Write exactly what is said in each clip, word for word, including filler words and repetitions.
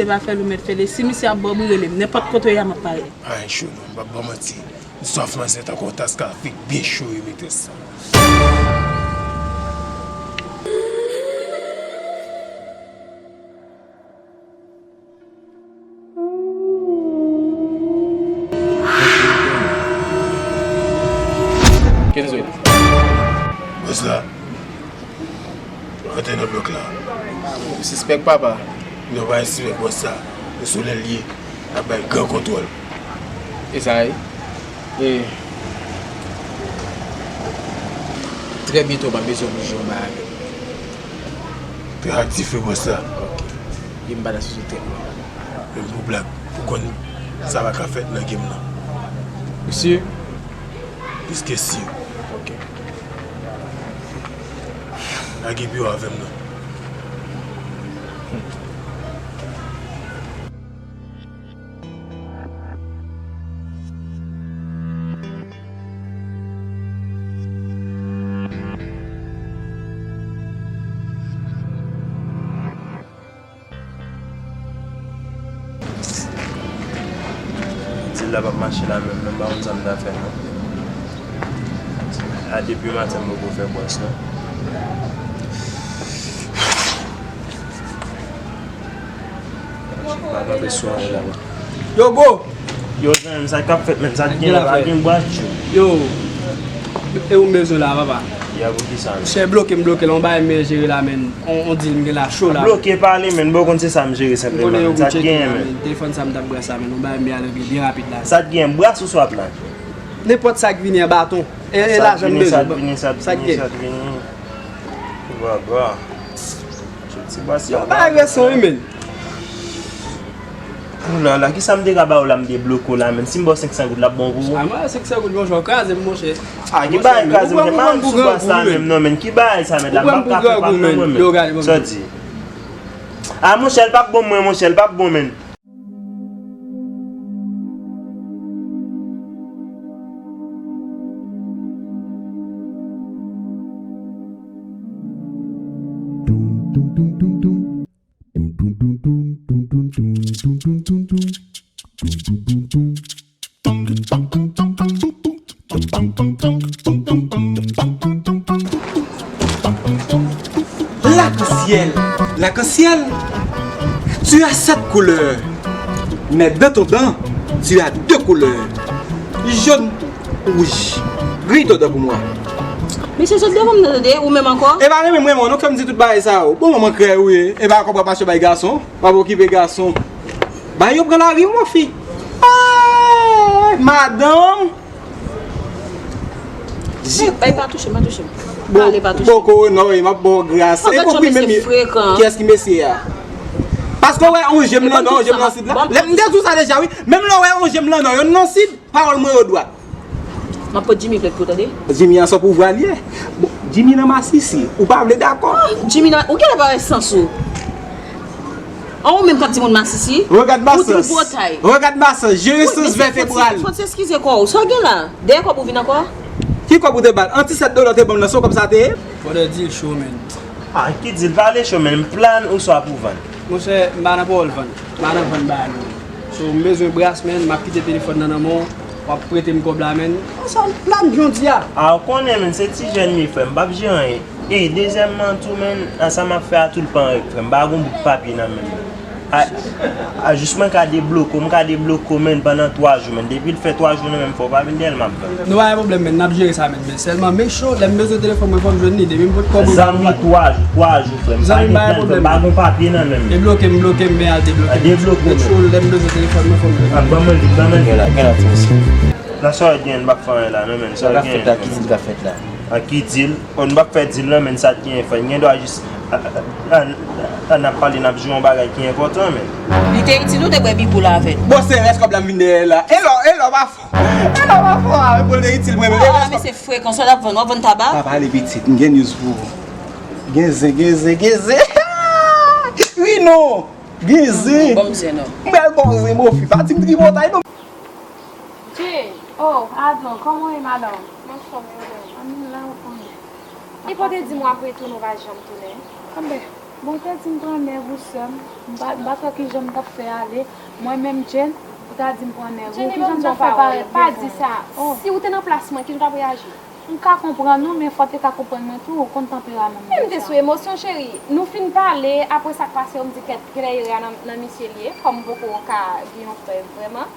Li pa fè l ou mèt fè l. E si misye ap ba w bri, rele m. Nenpòt kote w ye a, m ap pare. Ay, cho non, m p ap ba w manti. M swaf manzè tankou yon tas kafe byen cho wi, metrès. Kenzo. Bòs la. Antre nan blòk la. M sispèk, papa. Non, pa sispèk bòs sa. Yon solèy li ye. L ap bay gran kontwòl. E sa ye? E trè byento m ap bezwen pou jwe yon bagay avè w. Trè aktif wi bòs la. Ok. E m pa nan sou tèt mwen. Menm pou blag, ou konn sa pa ka fèt nan game nan. Ou si? Plis ke si. Ok. Lage pye w avè m non. Dil la p ap mache la menm non, m pa konn sa m ta fè non. A depi maten m poko fè bwès non. Pa kanpe sou anyen la. Yo, go! Yo, zanmi m, sa k ap fèt, menm? Sa k gen la, pa gen bwès, tchou. Yo, e ou m bezwen la, papa? Ya, poukisa, menm? Chè bloke m, bloke l, yon bagay m jere la, menm. On, on dil m gen la, cho la. Bloke pale, menm, bon, konn se sa m jere senpleman, menm. Sa k gen, menm? Telefòn sa m t ap bwès la, menm. Yon bagay m ale byen, byen rapid la. Sa k gen, bwès ou swaf la? Nenpòt sa k vini an baton. E, e lajan m bezwen. Sa k vini, sa k vini, sa k vini. Bra, bra. Ti bwès la. Yo, bagay resan wi, menm. Oulala, kisa m te ka ba w la, m debloke w la, menm? Si m ba w senk san goud, l ap bon pou ou? A, mwen, senk san goud, monchè, w kraze m, monchè. A, ki bagay kraze m, monchè? Pa sou bwès la menm, non, menm. Ki bagay sa, menm? La, m p ap ka fè pa m, non, mwen, menm. Sa w di? A, monchè, l p ap bon, mwen, monchè, l p ap bon, menm. Lakansyèl, lakansyèl, tu as sept couleurs, mais dans ton dent, tu as deux couleurs, jaune, rouge. Griye to dan pou mwen. Mesye, sot devan m nan, tande, ou menm ankò? E pa renmen m renmen w non, fè m di tout bagay sa yo. Bon manman krèy ou ye. E pa ankò w ap mache bay gason, w ap okipe gason. Bay yo pran lari wi, mon fi. Ay, madanm. Di. Bay, pa touche m, pa touche m. Bon, pale, pa touche m. Bon, koro, non, e m ap ba w gras. E konpri menm mesye frekan. Kiyès ki mesye a? Paske w wè yon je m nan non, yon je m nan sid la. Lè m te di w sa deja, wi. Menm lè w wè yon je m nan non, yon nan sid, pawòl mwen yo dwat. M ap pot Jimmy plent pou w, tande. Jimmy an se pouvwa l ye. Bon, Jimmy nan masisi. Ou pa vle dakò. Jimmy nan, ou genlè pa wè sans ou. An ou menm k ap di moun masisi. Regarde ma sens. Ou tripotay. Regarde ma sens. Jere sans vètebral. Fò w eskize kò w. Sa w gen la? Dèyè kòb ou vin ankò? Ki kòb ou te ba l? An ti sèt dola w te ban m nan, se yon kòb sa te ye? Brother, deal cho, man. A, ki deal? Pale cho, man. Plan ou swa pou vann? Monchè, m pa nan pawòl vann. M pa nan vann bagay non. So, m bezwen bras, man, m ap kite telefòn nan nan men w, w ap prete m kòb la, man. Sa plan jodi a. A, ou konnen, man, se ti jèn m ye, frè m, m p ap jere anyen. E, dezyèmman tou, man, a sa m ap fè a tou l pa an règ, frè m, m pa gon bout papye nan men m. A, a, jis mwen ka debloke w, m ka debloke w, man, pandan twa jou, man. Depi l fè twa jou nan men m, fò w pa vin dèyè l, m ap vann. Nou pa gen pwoblèm, man, n ap jere sa, man, men sèlman make sure, lè m bezwen telefòn mwen, fò m jwenn li, depi m pot kòb ou nan men w. Zanmi, twa jou, twa jou. Frè m, pa gen plan, frè m, pa gon papye nan men m. Debloke m, bloke m, men al debloke m. Debloke m. Make sure lè m bezwen telefòn mwen, fò m jwenn. A, ban mwen l vit, ban mwen l vit. Gen la, gen la, ti mesye. Nan sa w gen, n p ap fè anyen la, non, men. Sa w gen. Sa k ap fèt la, ki dil k ap fèt la? A, ki dil? O, n p ap fè dil, non, men, sa t gen fè. N gen dwa jis, a, a, a, a, n ap pale, n ap jwe yon bagay ki enpòtan, men. Li te itil ou te bwè bibou la avè l? Bon, se rès kòb la m vin dèyè la. E lò, e lò pa fò. E lò pa fò, a, pou l te itil mwen, men. A, mesye frekan, sa w t ap vann, w ap vann taba? Pa pale pitit, m gen news pou ou. Gen zen, gen zen, gen zen. Ri non! Gen zen! Ban m zen non. M pral ba w zen, mon fi. Pa di m tripotay non. Jay, oh, Adon, kòman w ye, madanm? M anfòm, e ou menm? Ann la, ou konnen. Epi w te di m w ap retounen, ou pa janm tounen. Anben, Bon, ou te di m pran nèg ou, sè m. M pa, m pa t wè kijan m t ap fè ale. Mwen menm, Jane, ou ta di m pran nèg ou. Jenny, kijan m ta fè parèt byen pou ou? Pa di sa. Oh. Si ou te nan plas mwen, kijan w t ap reyaji? M ka konprann ou, men fò w te ka konprann mwen tou, ou konn tanperaman m deja. Men m te sou emosyon, cheri. Nou fin pale, apre sa k pase yo, m di kèt, genlè erè a nan, nan misye li ye, kòm m poko ka gen yon frè vrèman.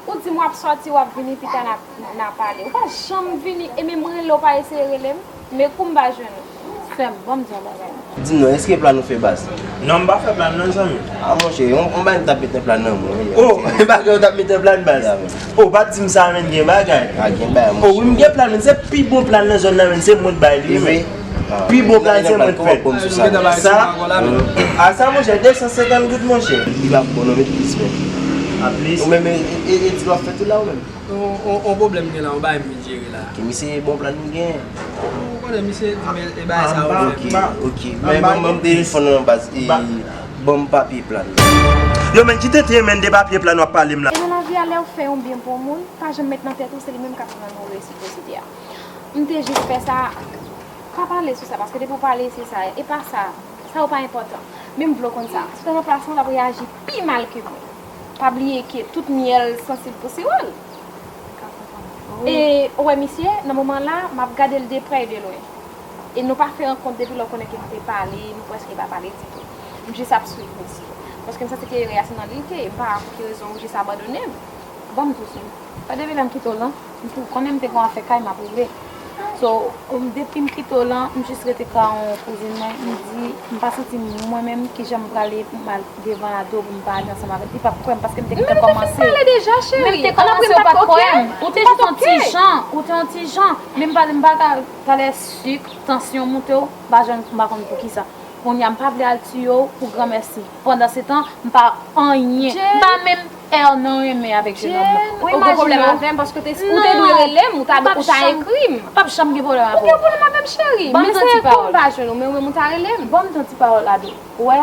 Ou di m w ap sòti, w ap vini, pita n a, n a pale. Ou pa janm vini, e menm rele w pa eseye rele m, men kou m pa jwenn ou. Sè m, ban m di yon bagay. Di m non, èske plan ou fè baz? Non, m pa fè plan non, zanmi. A monchè, yon, yon bagay m t ap met nan plan nan mwen. Oh! Bagay ou t ap met nan plan baz. Oh, pa t di m sa, men gen bagay. A, gen bagay, monchè. Oh, wi, m gen plan, men se pi bon plan nan zòn nan, men se mwen k bay li, men. Pi bon plan se mwen k fè. Sa, a sa, monchè, de san senkant goud, monchè. Li pa bon non, met plis, men. A plis. Ou menm, e, e, e, e, ti w ap fè tout la, ou menm? On, on, on pwoblèm gen la, on bagay m vin jere la. Ke misye bon plan nou gen. Ou konnen misye di men e bagay sa yo fè. Ok, ok. Men ban m, ban m telefòn nan baz, e, ban m papye plan. Yo, men, kite te, men, de papye plan w ap pale m la. E nan lavi a, lè w fè yon byen pou yon moun, pa janm met nan tèt ou se li menm k ap rann ou resipwosite a. M te jis fè sa, pa pale sou sa, paske depi w pale, se sa, e pa sa, sa yo pa enpòtan. Men m vle w konn sa, si w te nan plas mwen, w t ap reyaji pi mal ke mwen. Pa bliye ke tout myèl sansib pou siwo l. E, ou wè misye, nan moman la, m ap gade l de prè e de lwen. E nou pa fè rankont depi lè w konnen ke nou te pale, nou prèske pa pale ditou. M jis ap swiv misye. Paske m santi ke erè a se nan li l te ye, m pa wè pou ki rezon ou jis abandone m. Bon, m di w, sè m, pa depi lè m kite w lan, m tou konnen m te gon afè kay m ap regle. So, m, depi m kite w lan, m jis rete ka yon kouzin mwen, m di, m pa santi m mwen menm kijan m prale pou m al devan Ado pou m pa ale ansanm avè l. Li p ap kwè m paske m te gentan kòmanse. Men m te fin pale deja, cheri. Men m te kòmanse, ou pa t kwè m. Ou te jis yon ti jan, ou te yon ti jan. Men m pa, m pa ka, talè sik, tansyon moute w, m pa janm, m pa konn poukisa. Kounye a, m pa vle al tiye w pou granmèsi. Pandansetan, m pa anyen. M pa menm è nan renmen avèk jenòm nan. Ou imajine w? Ou gon pwoblèm avè m paske w te, ou te dwe rele m, ou ta, ou ta ekri m. M p ap janm gen pwoblèm avè w. Ou gen pwoblèm avè m, cheri. Men se pou m pa jwenn ou, men ou menm ou ta rele m. Ban m yon ti pawòl, Ado. Ou wè,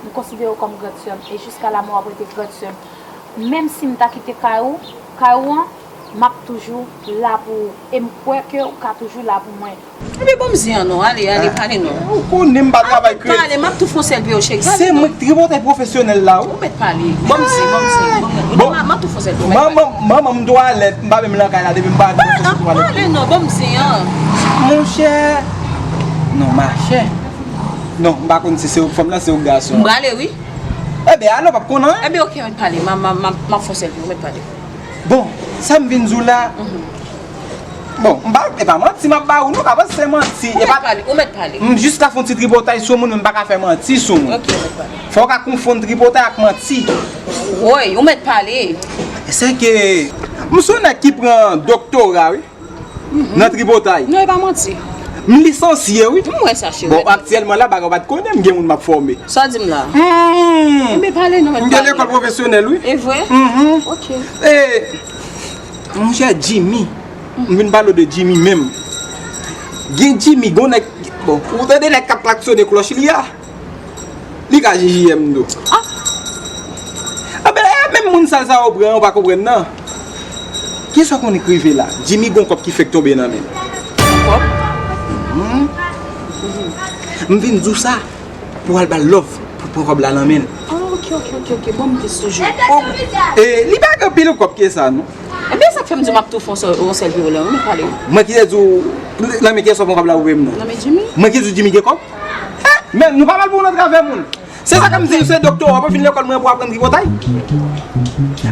m konsidere w kòm grande sœur m, e jiska lamò w ap rete grande sœur m. Menm si m ta kite kay ou, kay ou an, m ap toujou la pou ou. E m kwè ke ou ka toujou la pou mwen. Ebyen, ban m zen an non, ale, ale, pale non. Ou konnen m pa travay kredi. Pale, m ap tou fè yon sèl pou ou, cheri, pale non. Se mwen k tripotay pwofesyonèl la, wi. Ou mèt pale. Ban m zen, ban m zen, ban m zen. Bon, m ap tou fè yon sèl pou ou, mèt pale. Manman, manman m twalèt, m pa menm nan kay la depi m pa gen pwofesyonèl twalèt. Pale non, ban m zen an. Monchè. Non, machè. Non, m pa konn si se ou k fanm nan, se ou k gason an. M prale, wi. Ebyen, alò, w p ap konn anyen. Ebyen, oke, mèt pale. M a, m a, m a, m ap fè yon sèl pou ou, mèt pale. Bon, sa m vin di w la, bon, m pa, e pa manti m ap ba ou, non, pa panse se manti. Ou mèt pale, ou mèt pale. M jis ka fè yon ti tripotay sou moun, men m pa ka fè manti sou moun. Oke, ou mèt pale. Fò w ka konfonn tripotay ak manti. Woy, ou mèt pale. Se ke, m se yon nèg ki pran doktora, wi. Nan tripotay. Non, e pa manti. M lisansye, wi. M wè sa, cheri. Bon, aktyèlman la, bagay ou pa t konnen, m gen moun m ap fòme. Sa w di m la? Hmm. Ebyen, pale non, mèt pale. M gen lekòl pwofesyonèl, wi. E vre? Mhm. Oke. E, monchè Jimmy, m vin pale w de Jimmy menm. Gen Jimmy, gon nèg, bon, ou tande nèg k ap klaksonnen klòch li a? Li ka J J M tou. Ah! Anben, e menm moun sal sa yo pran, ou pa konprann nan. Kisa w konnen k rive la? Jimmy gon kòb ki fèk tonbe nan men l. Kòb? Mhm. M vin di w sa pou w al ba l love, pou pran kòb la nan men l. Ah, ok, ok, ok, ok. Bon, m te sonje. E li pa gen pil kòb ke sa, non. Ebyen, sa k fè m di w m ap tou fè yon sèl, yon sèl pou ou la, wi, mèt pale. Mwen ki te di w, nan men kiyès w pran kòb la pou peye m nan? Nan men Jimmy. Mwen ki di w Jimmy gen kòb? Eh, men nou pa mal pou w nan travè moun. Se sa k fè m di w se doktora, w ap fin lekòl mwen pou w aprann tripotay.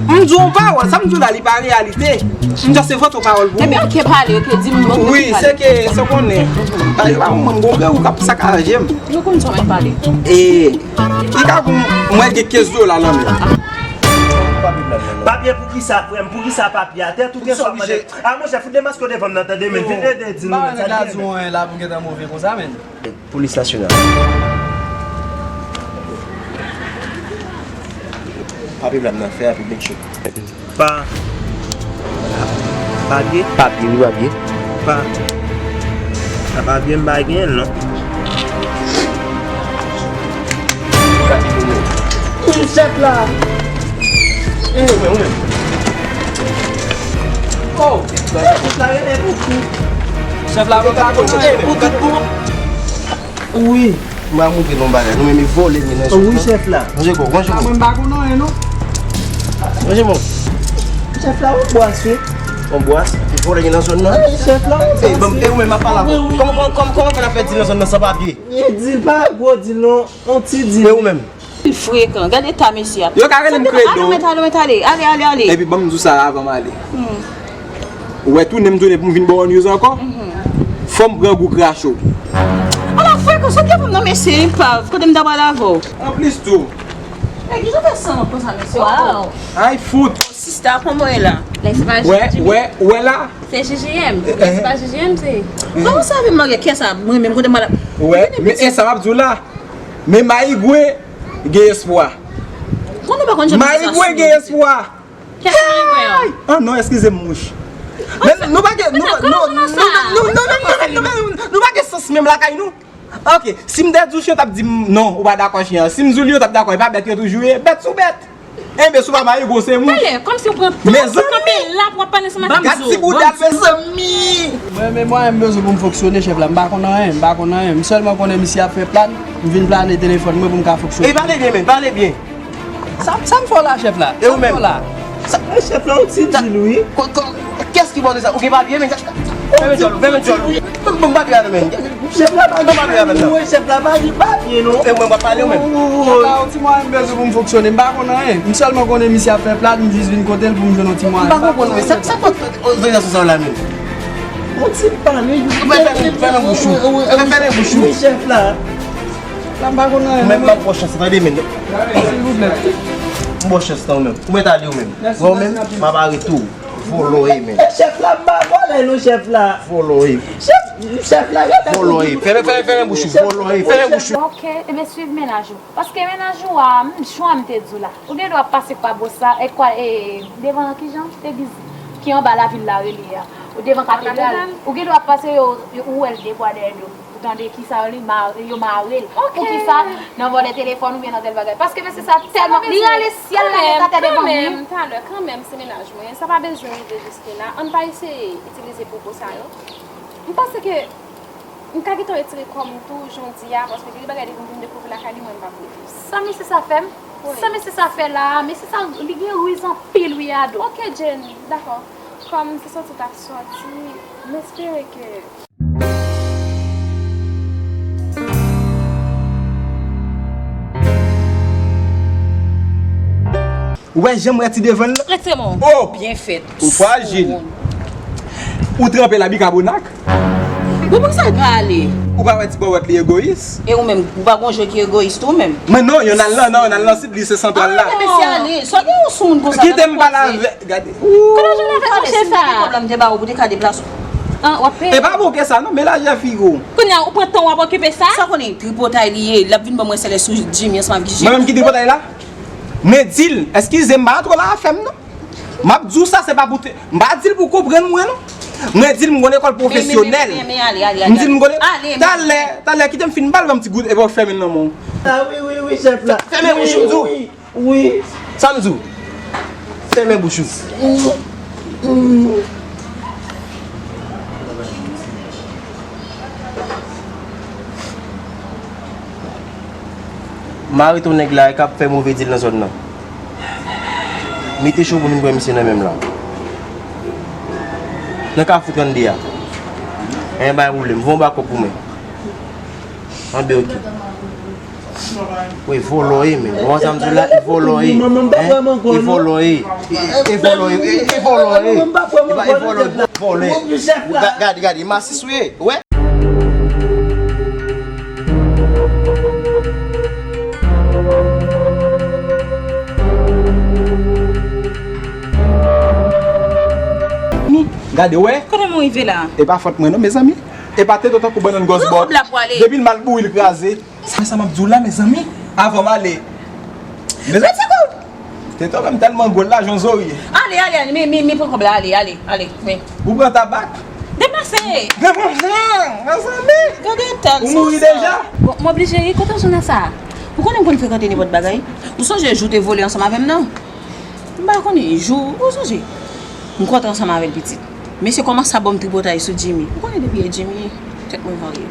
M di w yon pawòl, sa m di w la, li pa reyalite. M just se vòt yon pawòl pou ou. Ebyen, oke, pale, oke, di m, oke, pale. Wi, se ke, sa w konnen. Pale pa mwen, m gon grangou k ap sakaje m. Nou konn sa w mèt pale. E, li ka pou mwen gen kenz dola nan men. Papye pou kisa, frè m? Pou kisa papye atè? Tout gen sa w mande. A, monchè, fout demaske w devan m nan, tande, men vin ede di nou, men sa ki rive. Yo, m pa wè nèg la di w anyen la pou gentan move konsa, men. Polis nasyonal. Papye blan nan fè a pou make sure. Pa. Papye? Papye, wi, papye. Pa. Pa papye, m pa gen l, non. Chèf la. Eh, ou menm, ou menm. Oh, chèf la, mwen pa konn anyen. Wi. M a montre nou bagay, nou menm e vòlè nou nan zòn nan. Wi, chèf la. Ranje kò, ranje kò. Mwen m pa konn anyen, non. Ranje kò. Chèf la, on bwas, wi. On bwas? E vòlè nou nan zòn nan? Wi, chèf la, on bwas, wi. E, bon, e ou menm, ap pale avè w. Kòman, kòman, kòman, kòman fè n ap fè dil nan zòn nan san papye? E dil pa gwo dil, non. On ti dil. E ou menm? Li frekan. Gade eta mesye a. Yo ka rele m kredo. Ale, mèt ale, mèt ale. Ale, ale, ale. Epi ban m di w sa avan m ale. Ou wè tounen m tounen pou m vin ba w news ankò? Fò m pran gou krache w. Ala frekan, sot devan m nan mesye, epav, kote m ta pral avè w. Anplis tou. Nèg, kijan fè san konsa mesye? Waw. Ay fout. Sista, kòman w ye la? Wè, wè, wè la. Se J J M. Se pa J J M, se. Kòman sa vin mare kè sa? Mwen menm kote m pral. Wè, men e sa m ap di w la. Men Mayigwe gen espwa. Konnen pa konn jan Mayigwe gen espwa. Kè sa Mayigwe an? Ah non, eskize m, mouch. Men nou pa gen, nou pa, nou, nou, nou, nou, nou, nou, nou, nou pa gen sans menm lakay nou. Ok, si m te di w chen, w t ap di m non, ou pa dakò chen an. Si m di w lyon, w t ap dakò. E pa bèt yo toujou ye, bèt sou bèt. Enben, si w pa Mayigwe, se mouch. Talè, kòmsi w pran tan pou kanpe la pou w ap pale ansanm avè m. Gad ti boudal, mezanmi. Mwen, men mwen, m bezwen pou m fonksyone, chèf la. M pa konn anyen, m pa konn anyen. M sèlman konnen misye ap fè plan, m vin plane telefòn mwen pou m ka fonksyone. E pale byen, men, pale byen. Sa, sa m fè w la, chèf la? E ou menm? Sa m fè w la? Sa, e, chèf la, ou ti dil, wi. Kiyès ki ba w de sa? Ou gen papye, men. Fèmen djòl ou, fèmen djòl ou. Ban m papye a non, men. Chèf la pa gen papye, non. Chèf la pa gen papye, non. E mwen, m ap pale ou menm. Chèf la, yon ti mwayen m bezwen pou m fonksyone. M pa konn anyen. M sèlman konnen misye ap fè plan, m jis vin kote l pou m jwenn yon ti mwayen. M pa konprann, men. Sa, sa k fè w otorizasyon sa yo la, menm? Yon ti pale. Fèmen bouch ou. Fèmen bouch ou. Wi, chèf la. La m pa konn anyen. Mwen menm m ap ba w chans, tande, men. Silvouplè. M ba w chans, tande, ou menm. Ou mèt ale, ou menm. Mwen menm, m ap arete w. Vòlò ye, men. E chèf la, m pa vòlè non, chèf la. Vòlò ye. Chèf, chèf la, gade. Vòlò ye. Fèmen, fèmen, fèmen bouch ou. Vòlò ye. Fèmen bouch ou. Ok, ebyen swiv mennaj ou. Paske mennaj ou a, m, jan m te di w la. Ou gen dwa pase kwa Bosa, e kwa, e, devan kijan? Legliz ki anba lavil la rele a. Ou devan katedral. Ou gen dwa pase yo, yo, ou wè l de bwa dèyè do. Ou tande kisa yo li ma-, yo mare l. Ok. Poukisa nan vòlè telefòn oubyen nan tèl bagay? Paske mesye sa tèlman, li rale syèl la nèt atè devan moun. Kanmenm, kanmenm, talè, kanmenm, se mennaj mwen. Sa pa bezwen rive jiske la. Ann pa eseye itilize pwopo sa yo. M panse ke m ka gentan retire kò m tou, jan w di a, paske gen de bagay depi m vin dekouvri lakay li, mwen m p ap rete. Sa mesye sa fè m? Wi. Sa mesye sa fè la a? Mesye sa, li gen riz anpil wi, Ado. Ok, Jane, dakò. Kòm se sòti w t ap sòti, m espere ke Ou wè jan m rèd ti devan l lan? Rete mon. Oh! Byen fèt. Ou frajil. Ou tranpe la bikabonak? Bon, poukisa l pa ale? Ou pa wè ti bòwèt li egoyis? E ou menm, ou pa gon jwe ki egoyis tou menm? Mwen non, yon al nan, non, yon al nan sid, li se santral la. Ah, men mesye ale, sa gen yon sou moun konsa. Kite m pale avè, gade. Kote w jwenn avèk mesye sa? Kòb la m te ba ou pou te ka deplase w. Ah, w ap peye. E pa bon ke sa non, men lajè figo. Kounye a, ou pran tan w ap okipe sa? Sa konnen tripotay li ye, l ap vin ban mwen sèlè sou Jimmy ansanm avèk Jimmy. Mwen menm ki tripotay la? Mwen di l, eskize m, m pa antre la afè m non. M ap di w sa, se pa pou te, m pa di l pou konprann mwen non. Mwen di l m gon lekòl pwofesyonèl. Men, men, men, men, ale, ale, ale. M di l m gon le-, ale, men. Talè, talè, kite m fin pale, ban m ti goute, epi w ap fèmen nan men w. Ah, wi, wi, wi, chèf la. Fèmen bouch ou, m di w. Wi, wi. Wi. Sa m di w? Fèmen bouch ou. M arete yon nèg la k ap fè move dil nan zòn nan. Mete cho pou vin pran misye nan men m la. Nan kafou trannde a. Anyen bay pwoblèm. Voye yon bakòp pou mwen. Anben, oke. Wi, vòlò ye, men. Ou wè sa m di w la, e vòlò ye. Hein? E vòlò ye. E, e vòlò ye. E, e vòlò ye. E pa, e vòlò. Vòlò. Ga-, gade, gade, masis ou ye. Ou wè? Gade, ou wè? Kote nou rive la? E pa fòt mwen non, mezanmi. E pa tete w tankou bannann gòs bò. Pran kòb la pou ale. Depi l mal bouri, l kraze. Sa, sa m ap di w la, mezanmi. Avan m ale. Mezanmi. Tete w menm tèlman gwo, l lajan w zori. Ale, ale, ale, men, men, men pran kòb la, ale, ale, ale, men. Ou pran tabak? Deplase! Deplase! Mezanmi! Gade eta l. Ou mouri deja? Bon, m oblije ri, kote w jwenn sa? Ou konnen m konn frekante nenpòt bagay. Ou sonje jou w te vole ansanm avè m nan? M pa konnen, jou, ou sonje? M kontre ansanm avè l pitit. Mesye kòmanse ap ban m tripotay sou Jimmy. Ou konnen depi yè Jimmy, tèt mwen varye.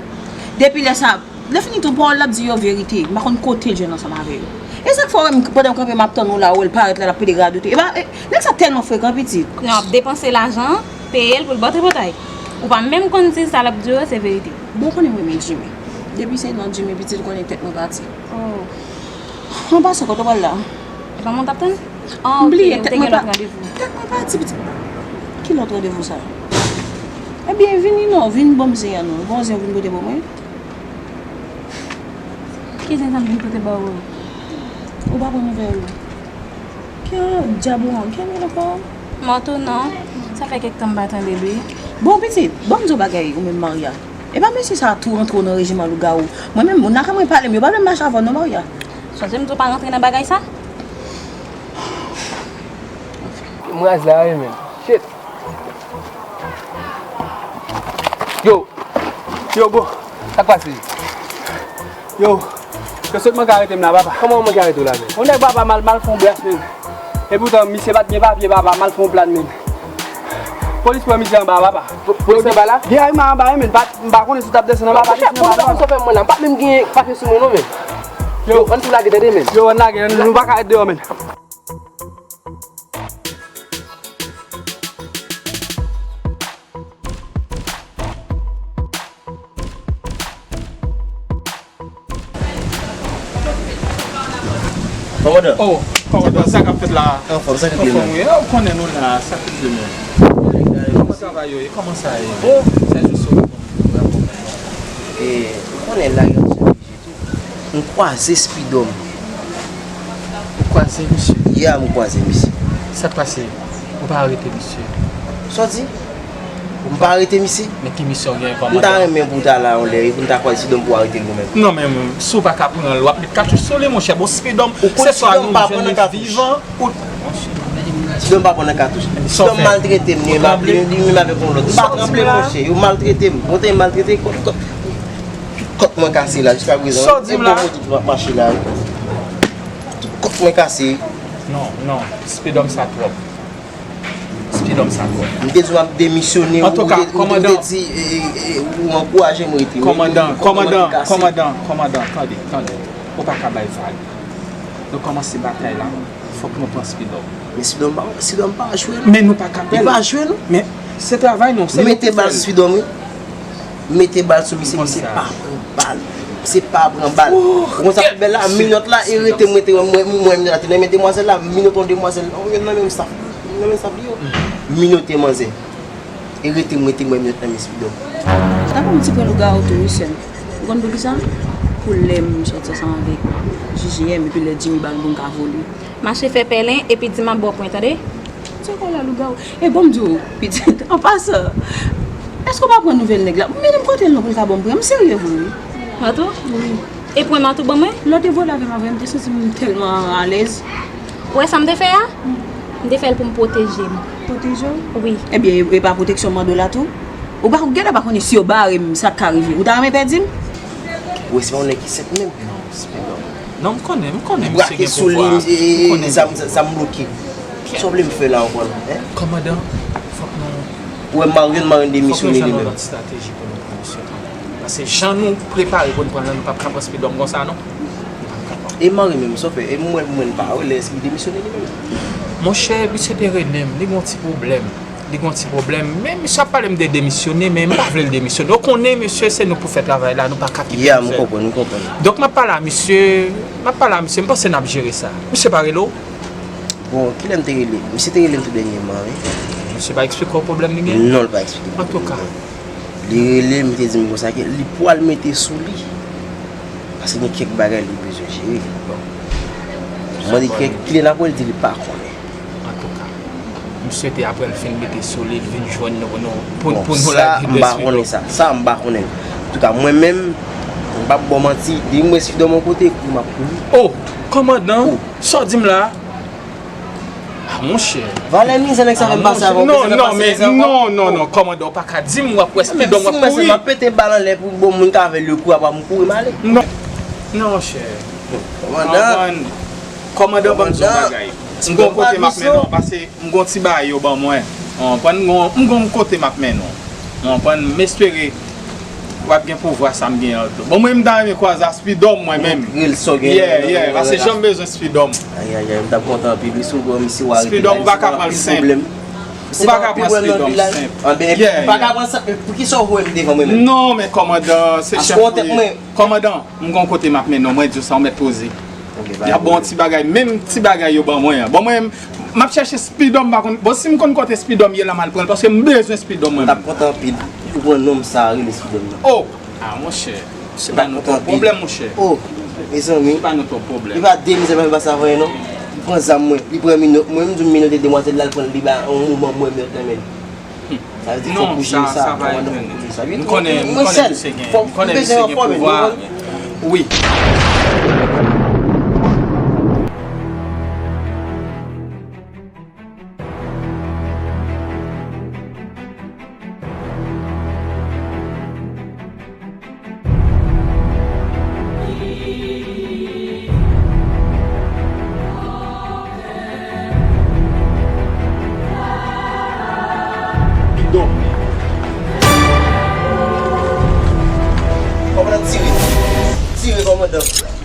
Depi lè sa, Lè fini tou, pawòl l ap di yo verite. M pa konn kote l jwenn ansanm avè yo. E sa k fè w wè m, pandan m kanpe, m ap tann ou la, ou wè l parèt la, l ap pede radote. E pa, e, nèg sa tèlman frekan, pitit. Jan w ap depanse lajan an, peye l pou l ba w tripotay. Ou pa menm konn si sa l ap di yo se verite. Bon, konnen mwen renmen Jimmy. Depi se non Jimmy, pitit, ou konnen tèt mwen pati. Oh. An pasan, kote w pral la? E pa mwen t ap tann? Ah, ok, ou te gen lòt randevou. Tèt mwen pati, pitit. Ki lòt randevou sa? Ebyen, vini non, vin ban m zen an non. Bon, zen ou vin pote pou mwen. Ki zen sa m vin pote ba ou? Ou pa pran nouvèl. Ki dyab ou an? Ki annwit ankò? Mòto non. Sa fè kèk tan m pa tande li. Bon, pitit, ban m di w bagay, ou menm Maria. E pa mesye sa a tou rantre w nan rejiman lougawou. Mwen menm, moun nan ka mwen pale m, yo pa vle m mache avè w non, Maria. Sonje m di w pa rantre nan bagay sa. M raz la wi, men. Shit. Yo. Yo, bro. Sa k pase? Yo. Yo sot manke arete m la, papa. Kòman yo manke arete w la, men? Yon nèg, papa, m al, m al fè yon bras, men. Epoutan, misye pa t gen papye, papa, m al fè yon plat, men. Polis pran misye anba, papa. Po-, polis anba la? Gen arme anba, men. M pa, m pa konnen si w t ap desann anba, pa desann anba, non. Polis ap fè mwen la. M pa menm gen papye sou mwen, non, men. Yo. Yo, ann tou lage, tande, men. Yo, ann lage, ann, nou pa ka ret deyò, men. Kòmandan. Oh, kòmandan, sa k ap fèt la? Anfòm, sa k ap fèt la? Anfòm, wi. Ou konnen nou la, sa k ap fèt la? Kòman travay yo ye? Kòman sa ye? Bon. Sa jis yo. E, ou konnen la, yo M kwaze Spidòm. Ou kwaze misye? Ya, m kwaze misye. Sa k pase? Ou pa arete misye? Sa w di? M pa arete misye? Men ki misyon w gen kòmandan? M ta renmen pou w ta la yon lè, e pou n ta kwaze Spidòm pou w arete l ou menm. Non, men si w pa ka pran l, w ap met katouch sou li, monchè. Bon, Spidòm, se swa nou jwenn li vivan, ou... Spidòm pa pran nan katouch. Spidòm maltrete m, li menm avèk, li menm avèk yon lòt. M pa tranble, monchè. Yo maltrete m. Bon, te maltrete, kòt, kòt, tout kòt mwen kase la, jiska prezan. Sa w di m la? E bon, tout m ap mache la, wi. Tout kòt mwen kase. Non, non, Spidòm sa twòp. Spidòm sa twòp. M te di w m ap demisyone, ou te, ou te di, e, e, e, ou ankouraje m rete. Kòmandan, kòmandan, kòmandan, kòmandan, tande, tande. Ou pa ka bay vag. Nou kòmanse batay la. Fòk nou pran Spidòm. Men Spidòm pa, Spidòm pa jwe, non. Men nou pa ka pè l. Li pa jwe, non. Men se travay nou, se nou ki fè l. Mete bal sou Spidòm, wi. Mete bal sou misye, misye pa pran bal. Misye pa pran bal. Ou konn sa pi bèl la, minòt la, e rete m rete, mwen, mwen, mwen, minòt la te nan men demwazèl la, minòt yon demwazèl, yon nan menm staf, nan menm staf li yo. Minote manzè. E rete m rete mwen minòt nan men Spidòm. Sa pa yon ti pwen lougawou tou, wi, sè m. Ou konn poukisa? Pou lè m sòti ansanm avèk J J M, epi lè Jimmy ba m pou m ka vole. Mache fè pèlen, epi di m ap ba w pwen, tande? Sa w la, lougawou? E bon, m di w, pitit, an pasan, èske w pa pran nouvèl nèg la? Mennen m kote l non pou l ka ban m pwen. M serye vre, wi. Matou? Wi. E pwen Matou ban mwen? Lè w te vole avè m, avè m, m te santi m tèlman alèz. Ou wè sa m te fè a? M te fè l pou m pwoteje m. Pwoteje w? Wi. Ebyen, e, e pa pwoteksyon m mande w la tou? Ou pa, ou genlè pa konnen si yo bare m, sa k ka rive. Ou ta renmen pèdi m? Ou wè se pa yon nèg ki senp menm? Non, se pa yon... Non, m konnen, m konnen misye gen pouvwa. M brake sou li, e, e, zam, zam bloke. Sa w vle m fè la ankò la, en? Kòmandan, fòk nou... Ou wè m pa jwenn, m pa jwenn demisyone li menm. Fòk nou jwenn yon lòt estrateji pou nou pran misye kanmenm. Paske jan nou prepare pou n pran l lan, nou p ap ka pran Spidòm konsa, non. Nou p ap ka pran. E mari menm, sa w fè? E mwen, mwen pa wè lè li demisyone li menm. Monchè, misye te rele m, li gen yon ti pwoblèm. Li gen yon ti pwoblèm. Men misye ap pale m de demisyone, men m pa vle l demisyone. Ou konnen, mesye, se nou pou fè travay la, nou pa ka kite misye. Ya, m konprann, m konprann. Donk, m ap pale a misye, m ap pale a misye, m panse n ap jere sa. Misye pa rele w? Bon, kilè m te rele? Misye te rele m tou dènyèman, wi. Misye pa eksplike w pwoblèm li gen? Non, li pa eksplike m. Antouka. Li rele m, li te di m konsa ke li pral mete sou li. Paske gen kèk bagay li bezwen jere. Bon. Mwen mande kèk kilè n ap wè, li di li pa konnen. Antouka, m swete apre l fin mete sou li, l vin jwenn nou pou nou, pou, pou nou lage de sou li. Bon, sa, m pa konnen sa. Sa, m pa konnen. Antouka, mwen menm, m p ap ba w manti, depi m wè Spidòm yon kote, kou m ap kouri. Oh, kòmandan, sa w di m la? Ah, monchè. Valè mizè nèg sa fè m pase avè w. Non, non, men, non, non, non, kòmandan, ou pa ka di m w ap wè Spidòm w ap kouri. Si m wè se m ap pete bal anlè pou bon moun ka avè l yo kouri, apre m kouri m ale. Non. Non, monchè. Kòmandan. Kòmandan, ban m di w yon bagay. M gon kote m ap mennen w, paske m gon ti bagay yo ban mwen. Ou konprann? M gon, m gon kote m ap mennen w. Ou konprann? M espere W ap gen pouvwa sa m gen an tou. Bon, mwen, m ta renmen kwaze a Spidòm, mwen menm. Ril sa w gen. Yeah, yeah, paske jan m bezwen Spidòm. Ayayay, m t ap kontan anpil wi si w, si w arete. Spidòm, ou pa ka pran l senp. Ou pa ka pran Spidòm senp. Anben, ou pa ka pran senp, men poukisa w voye m devan mwen menm? Non, men kòmandan, se chèf ou ye. Kòmandan, m gon kote m ap mennen w, mwen di w sa, ou mèt poze. Y ap ba w yon ti bagay, menm ti bagay yo ban mwen an. Bon, mwen, m ap chèche Spidòm, m pa konn. Bon, si m konn kote Spidòm ye la, m al pran l, paske m bezwen Spidòm, mwen. M t ap kontan anpil pou w pran nonm sa a rele Spidòm nan. Oh! Ah, monchè, se pa nou twòp pwoblèm, monchè. Oh, mezanmi. Se pa nou twòp pwoblèm. Li pa de mizè pa fè pa sa vre, non. Li pran zam mwen, li pran minòt mwen, m di w minòt e demwazèl la, l pran l, li ba yon moman mwen minòt nan men l. Sa vle di fòk ou jere sa, kòmandan, fòk ou jere sa. M konnen, m konnen misye gen, m konnen misye gen pouvwa. Wi. Kòmandan, tire. Tire, kòmandan.